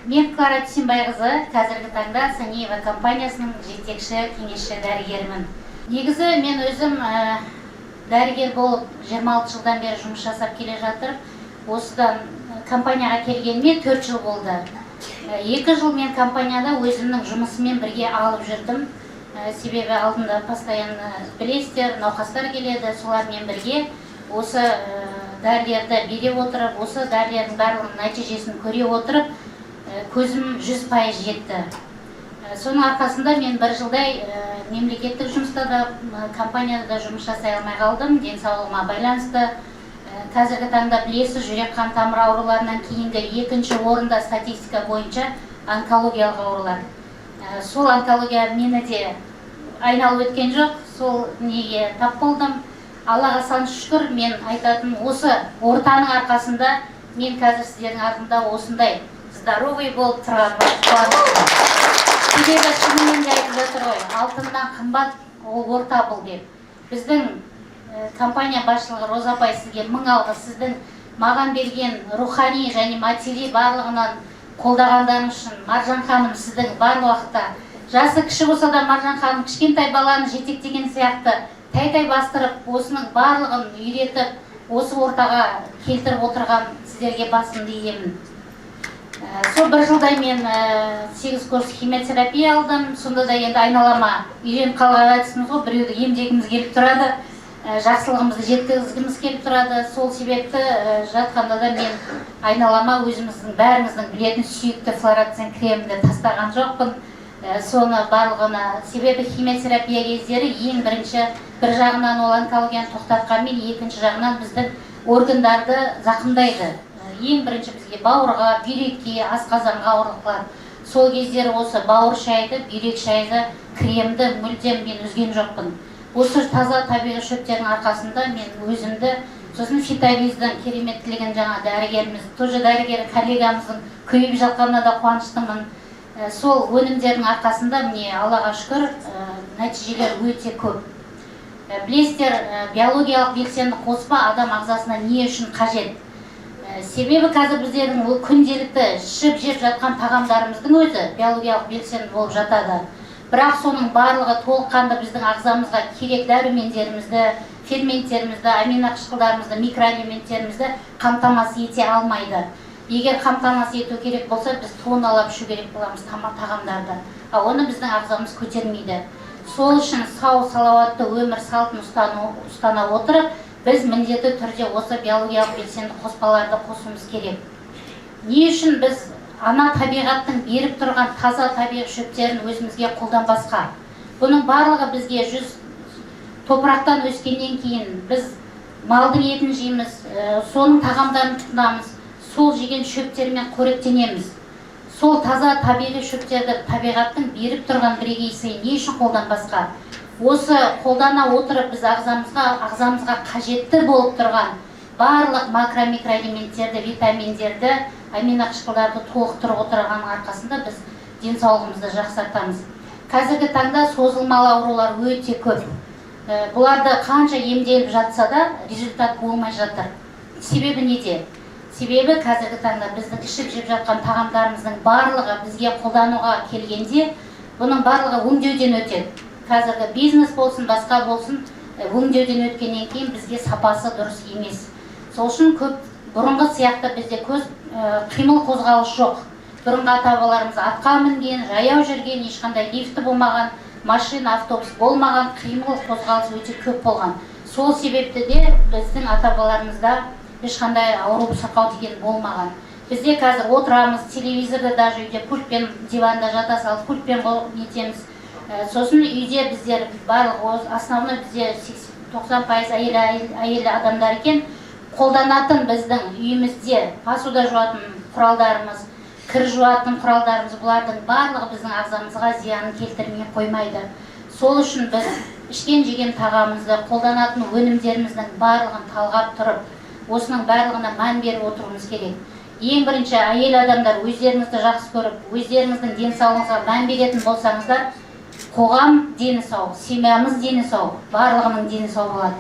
Мен Клара Түсенбайқызы, қазіргі таңда Санеева компаниясының жетекші кеңесші дәрігерімін. Негізі мен өзім дәрігер болып 26 жылдан бері жұмыс жасап келе жатырмын. Осыдан компанияға келгеніме 4 жыл болды. 2 жыл мен компанияда өзімнің жұмысыммен бірге алып жүрдім. Себебі алдында постоянно, білесіздер, науқастар келеді, солармен бірге осы дәрілерді бере отырып, осы дәрілердің барлығының нәтижесін көре отырып, көзім 100% жетті. Соның арқасында мен бір жылдай мемлекеттік жұмыста да, компанияда да жұмыс жасай алмай қалдым денсаулығыма байланысты. Қазіргі таңда, білесіз, жүрек қан тамыр ауруларынан кейінгі екінші орында статистика бойынша онкологиялық аурулар. Сол онкология мені де айналып өткен жоқ, сол неге тап болдым. Аллаға сан шүкір, мен айтатын, осы ортаның арқасында мен қазір сіздердің алдында осындай здоровый болып тұрғаныма қуаныштымын. Себебі шынымен де айтып жатыр ғой, алтыннан қымбат ол орта бұл деп. Біздің компания басшылығы, Роза апай, сізге мың алғыс, сіздің маған берген рухани және матери барлығынан қолдағандарыңыз үшін. Маржан ханым, сіздің барлық уақытта, жасы кіші болса да, Маржан ханым кішкентай баланы жетектеген сияқты тәй тәй бастырып, осының барлығын үйретіп, осы ортаға келтіріп отырған сіздерге басымды иемін. Сол бір жылдай мен 8 курс химиотерапия алдым. Сонда да енді айналама үйреніп қалған әдісіміз ғой, біреуді емдегіміз келіп тұрады, жақсылығымызды жеткізгіміз келіп тұрады. Сол себепті жатқанда да мен айналама өзіміздің, бәріміздің білетін сүйікті флорацин кремді тастаған жоқпын. Соны барлығына, себебі химиотерапия кездері ең бірінші бір жағынан ол онкологияны тоқтатқанмен, екінші жағынан біздің органдарды зақымдайды. Ең бірінші бізге бауырға, бүйрекке, асқазанға ауырлық қылады. Сол кездері осы бауыр шайды, бүйрек шайды, кремді мүлдем мен үзген жоқпын. Осы таза табиғи шөптердің арқасында мен өзімді, сосын фитовиздің кереметтілігін, жаңа дәрігеріміз, тоже дәрігер коллегамыздың көбейіп жатқанына да қуаныштымын. Сол өнімдердің арқасында, міне, Аллаға шүкір, нәтижелер өте көп. Білесіздер, биологиялық белсенді қоспа адам ағзасына не үшін қажет? Себебі қазір біздердің ол күнделікті ішіп жеп жатқан тағамдарымыздың өзі биологиялық белсенді болып жатады, бірақ соның барлығы толыққанды біздің ағзамызға керек дәрумендерімізді, ферменттерімізді, аминоқышқылдарымызды, микроэлементтерімізді қамтамасыз ете алмайды. Егер қамтамасыз ету керек болса, біз тонналап ішу керек боламыз тағамдарды, ал оны біздің ағзамыз көтермейді. Сол үшін сау салауатты өмір салтын ұстана отырып, біз міндетті түрде осы биологиялық белсенді қоспаларды қосуымыз керек. Не үшін біз ана табиғаттың беріп тұрған таза табиғи шөптерін өзімізге қолданбасқа? Бұның барлығы бізге жүз топырақтан өскеннен кейін біз малдың етін жейміз, соның тағамдарын тұтынамыз, сол жеген шөптермен қоректенеміз. Сол таза табиғи шөптерді, табиғаттың беріп тұрған бірегей сыйын не үшін қолданбасқа? Осы қолдана отырып, біз ағзамызға қажетті болып тұрған барлық макро, микроэлементтерді, витаминдерді, аминоқышқылдарды толықтырып отырғанның арқасында біз денсаулығымызды жақсартамыз. Қазіргі таңда созылмалы аурулар өте көп. Бұларды қанша емделіп жатса да, результат болмай жатыр. Себебі неде? Себебі қазіргі таңда біздің ішіп жеп жатқан тағамдарымыздың барлығы бізге қолдануға келгенде, бұның барлығы өңдеуден өтеді. Қазіргі бизнес болсын, басқа болсын, өңдеуден өткеннен кейін бізге сапасы дұрыс емес. Сол үшін көп бұрынғы сияқты бізде көз қимыл қозғалыс жоқ. Бұрынғы ата бабаларымыз атқа мінген, жаяу жүрген, ешқандай лифті болмаған, машина, автобус болмаған, қимыл қозғалыс өте көп болған. Сол себепті де біздің ата бабаларымызда ешқандай ауру сырқау деген болмаған. Бізде қазір отырамыз, телевизорды даже үйде пультпен, диванда жата салып пультпен нетеміз. Сосын үйде біздер барлық основной бізде 90% әйел адамдар екен. Қолданатын біздің үйімізде посуда жуатын құралдарымыз, кір жуатын құралдарымыз, бұлардың барлығы біздің ағзамызға зиянын келтірмей қоймайды. Сол үшін біз ішкен жеген тағамымызды, қолданатын өнімдеріміздің барлығын талғап тұрып, осының барлығына мән беріп отыруымыз керек. Ең бірінші әйел адамдар өздеріңізді жақсы көріп, өздеріңіздің денсаулығыңызға мән беретін болсаңыздар, қоғам дені сау, семьямыз дені сау, барлығының дені сау болады.